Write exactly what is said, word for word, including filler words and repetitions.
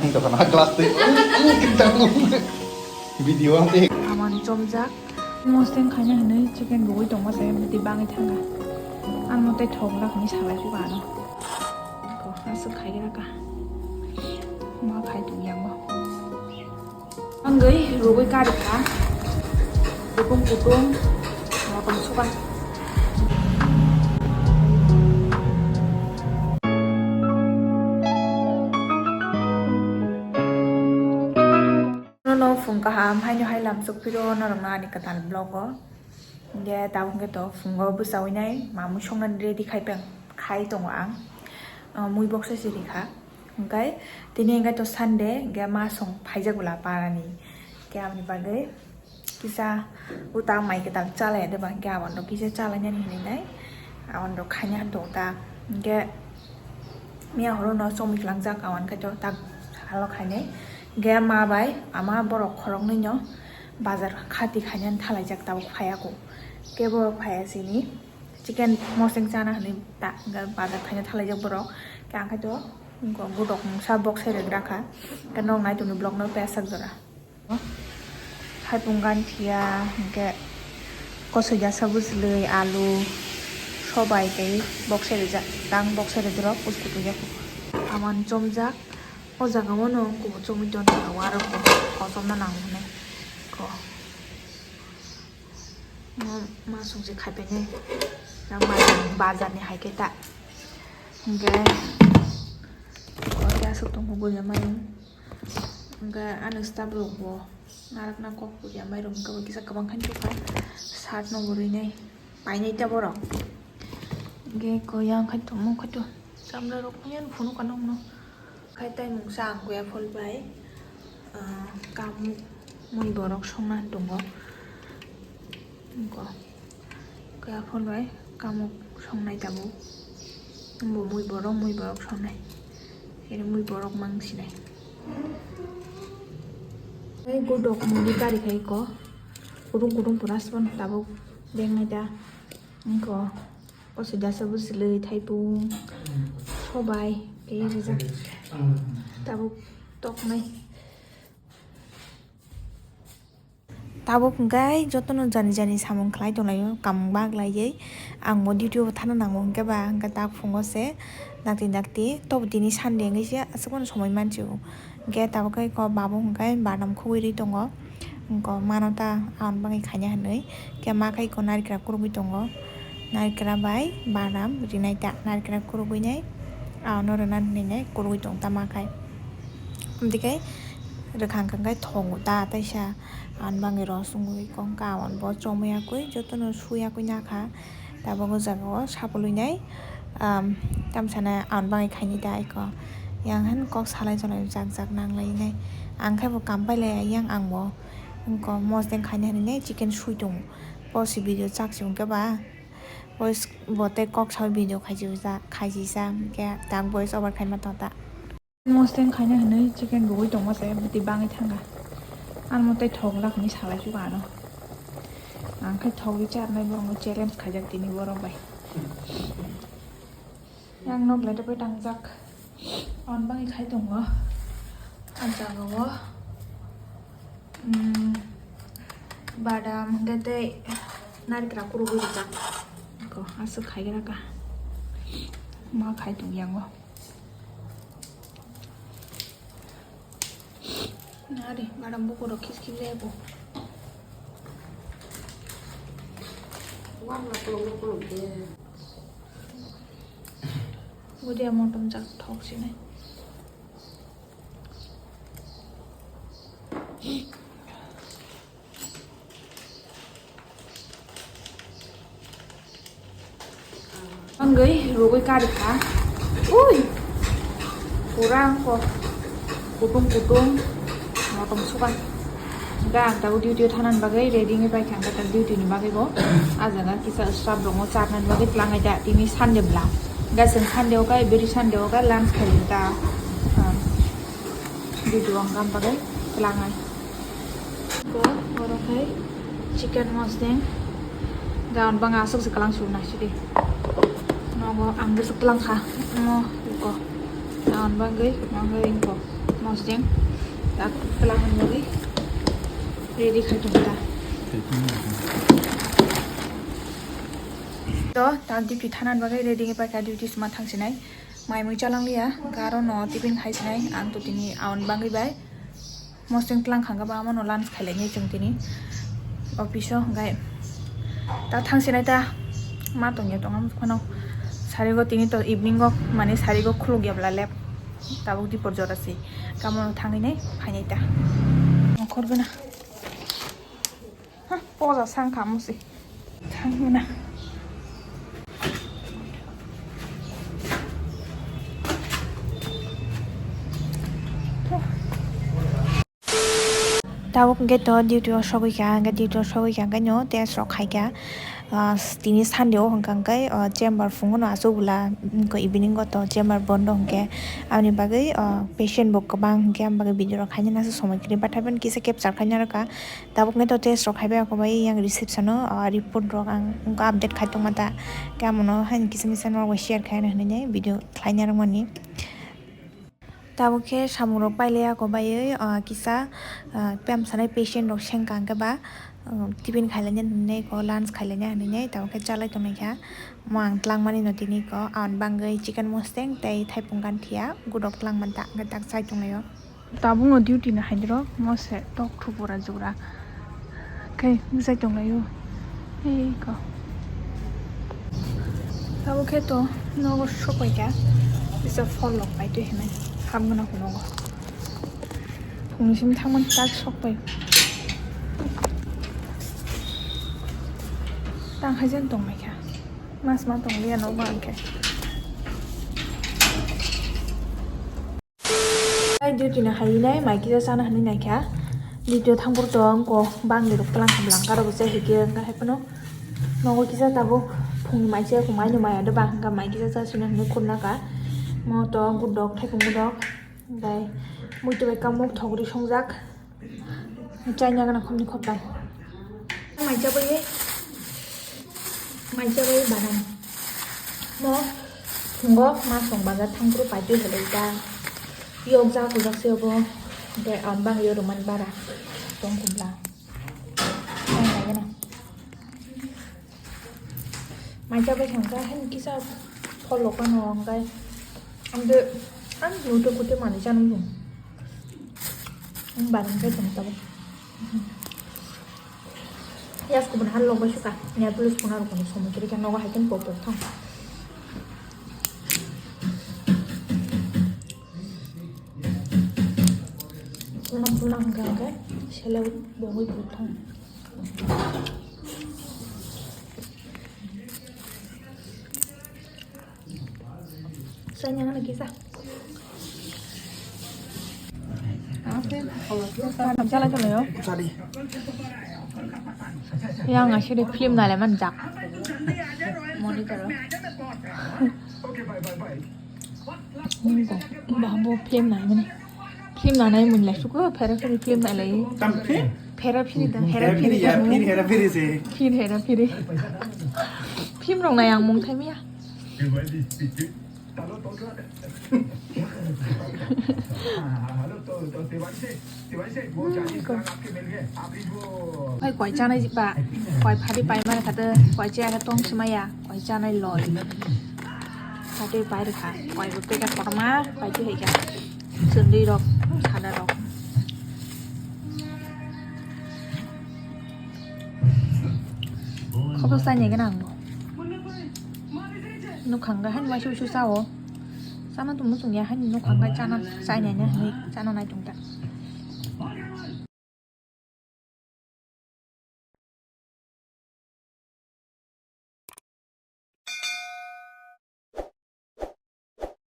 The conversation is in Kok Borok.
Tokana glass twi. Video ang twi. Amani chomjak. Moseng khaina hinwi chicken rwui tongma se, bwtwi bangwi thangkha. Ang mote thok lak hinwi salai phuka ano. Ko, aswk khai gra ka. Ma khai tong yango. Angwi rwui kari kha. Kutung kutung. Motom suka. Nono phung kaham haino hai lamsok phiro norokno ani kwtal vlog o. Hingke tabuk hingke to phungo bwchaui nai mamui songna ready khai peng khai tongo ang. Ah, mui boksa se rikha. Hingke tini hingke to Sunday hingke ma song phaijak bwla parani. Hingke aboni bagwi kisa uta mai kwtal chalai de ba hingke abono kisa chalai nani hinwi nai. Abono khaina tong ta. Hingke Miya horo no chomwi tlangjak, awan khe to tak salo khainai. Ge ma bai ama borok khoroknwi no bazar khati khainani thalaijak, tabuk phaiya kho. Kebo phaiya sini chicken moseng chana hinwi ta bazar khaina thalaijak borok. Khe ang khe to godok mungsa box se rwgrakha. Khe nok nai tongni vlog no pesak jora. Haipung ganthia, hingke kosoi jasa bwchwlwi, alu, sobai tei bokse rijak, tang bokse rijak rok uskutu jak. Aman chomjak, o jaga o no kubu chomwi tongkha, warok bo kochomna nango hinwi ko. Mo masung se khaipai nai, bazar ni hai khe ta, hingke ko aswk tongkha bulia mayung. Hingke ano staff rok bo narakna kok puria mairum hingke bo kisa kwbang khe nukha, shirt no bo rwi nai painai ta borok. Hingke ko yang khai tongmo khai to chamla rok yan phunukha nokno khai tai mungsa ang kuya phol bai, ah, kamuk mui borok songna tongo. Ko kaya phol bai kamuk songnai tabuk. Bo mui borok, mui borok songnai. Ere mui borok mang sinai. Tei godok mui kari khai ko. Kudung kudung pura sibon tabuk bengnai ta. Ko kosoi jasa bwchwlwi thaipung sobai tei rijak tabuk toknai. Tabuk hwnkhe jotono jani jani samung khlai tonglaio, kamung baglaiwi. Ang bo duty o thana nango hwnkhe ba, hwnkhe tak phungo se dakti dakti. Tobo tini Sunday wngwi se aswk mano somoi manchio. Hwnkhe tabuk khe ko babu hwnkhe badam khugui rwi tongo. Hwnkhe mano ta aboni bagwi khaina hinwi. Hwnkhe ma khai ko narikra kurugui tongo. Narikra bai badam rinai ta, narikra kurugui nai. Abono rwna hinwi nai kurugui tong ta ma khai. Amtwi khe rwkha hwnkhe thongo ta teisa. Aboni bagwi rosongwi kok hwnkhe aboni bo chomwi yakwi jotono sui yakwi nakha. Tabuk o jaga o sapulwi nai, um, tamsana aboni bagwi khainai da eko. Yang han kok salai salai jak jak nanglai nai. Ang khe bo kam pailai yang ang bo. Wngkha mosdeng khaina hinwi nai chicken sui tongo. Bo se video chak se wngkhe ba. Bo tei kok saui video khaijak khaijak hwnkhe tak voice over khaima tong ta. Mosdeng khaina hinwi chicken rwui tongma se bwtwi bangwi thangkha. Ano tei thok lak hinwi salai suka ano. Ang khe thok ri charnai borokno challenge khaijak tini borok bai. Yang nok lai tei tangjak. On bangwi khai tongo. A jaga o, mm, badam hwnkhe tei narikra kurugwi rijak. Ko aswk khai gra ka. Ma khai tong yango. Nari, madam buku rok khis khis lebo. Wah, wah, kolom, kolom, kolom, deh. Budia motom jak thok sini. Wngwi rwgwi kari kha. Ui! Pura wngkha kutung kutung motom suka. Hingke ang tabuk duty o thanani bagwi ready wngwi paikha, hingke duty ni bagwi bo. Ah jaga kisa staff rokno charnani bagwi tlangnai da, tini Sunday bwla. Hingke chwng Sunday o khe, every Sunday o khe lunch khaio da. Ah, duty o wngkha bagwi tlangnai. Ko, oro khai chicken mosdeng. Gaon bang aswk se kwlang su nai sidi. Nogo ang bwswk kwlang kha. Mo ko. Gaon bangwi, bangwi ko. Mosdeng tak telah menjadi ready khai tong ta. To tak duty thanan bagwi ready khai paikha, duty sima thangsinai. Mai mui chalang liya, garo no tiffin khai sinai, ang to tini aon bagwi bai. Mosdeng tlang khangka ba amano lunch khailai nai chwng tini office o, hwnkhe ta thangsinai ta ma tongya tongma phano sarigo tini to evening o mani sarigo khuluk ya bwla lab tabuk dipor jora se kamano thangwi nai phainai ta. Nongkhor gana ha poja sang khamu se thangmana. Tabuk hwnkhe to duty o sogwi kha, hwnkhe duty o sogwi kha, hwnkhe no test rok khai kha. Ah, tini Sunday o hwnkha hwnkhe, ah, chamber phungo no achuk bwla, hwnkhe evening o to chamber bondo hwnkhe. Aboni bagwi, ah, patient bo kwbang hwnkhe, aboni bagwi video rok khaina nasa somoi kwrwi, but haino kisa capture khaina rwkha. Tabuk hwnkhe to test rok khai bai, ako bai yang reception o, ah, report rok ang update khai tongma ta. Khe amono haino kisa misa norok bai share khaina hinwi video khlaina rwmani. Tabuk khe samung rok pailai ako baiwi, ah, kisa, ah, pem sanai patient rok sengkha hwnkhe ba, ah, tiffin khailaina hinwi ko lunch khailaina hinwi tabuk khe chalai tongnaikha. Mo ang tlangmani no tini ko aon bagwi chicken mosdeng tei thaipung ganthia gudok tlangmani ta hwnkhe tak chai tonglaio. Tabuk no duty no haini rok mo se tok thupura jura. Khe bwsai tonglaio. Ei ko. Tabuk khe to nogo sokpai kha. Kisa phol rok pai twi hinwi hamgwna hwnwi nogo. Phungni simi thangmani tak sokpai. Tang hai jen tongmai kha. Mas ma tong liya nogo ang khe. Ai duty no hai nai mai kisa chana hinwi naikha. Duty o thangphuru to wngkha bangwi rok tlang kha bwla wngkha rok se hwnkhe wngkha hai phano nogo kisa tabuk phung mai se mai no maya do ba hwnkha mai kisa cha sina hinwi khurna kha. Mo to gudok thaipung gudok bai muitu bai kamuk thogri songjak. Chaina gana khopni khopdam. Mai chabai, mai chabai banam. Mo phungo ma song bazar thangphuru paitwi helai ta. Yok ja kujak se obo. De ambang yo roman bara. Tong kubla. Mai chabai thangkha, haino kisa phol rok phano hwnkhe ang de ang nute kute manwi chana mung. Ang barang kai tong tabuk. Yas kubun hal lok bai suka. Nail polish phuna rok kono somo kiri khe nogo hai khe pok pok thang. Phulna phulna hwnkhe hwnkhe sele bogwi pok thang. Sanya ngana kisa. Chala chala yo. Chali. Yang asiri film nale man jak. Monitor. Ningko, ba bo film nai mani. Film nanai mung lai suko, phera pheri film nai lai. Tam film? Phera pheri da, hera Hera pheri pheri ya, da. Film hera pheri se. Film hera pheri. Film rok nai ang mung thai maya. Hai koi chanai ba, koi phadi pai mani kha de, koi chaya khe tong simaya, koi chanai loi. Phadi pai rikha, koi bo packet kotorma pai twi hai kha. Chwndwi rok, sada rok. Khobo chani gana ang bo. Nukhang ga han waisa waisa chao. Chana tongmo chwngya han nukhang ga chana chainai na hinwi chana nai tongda.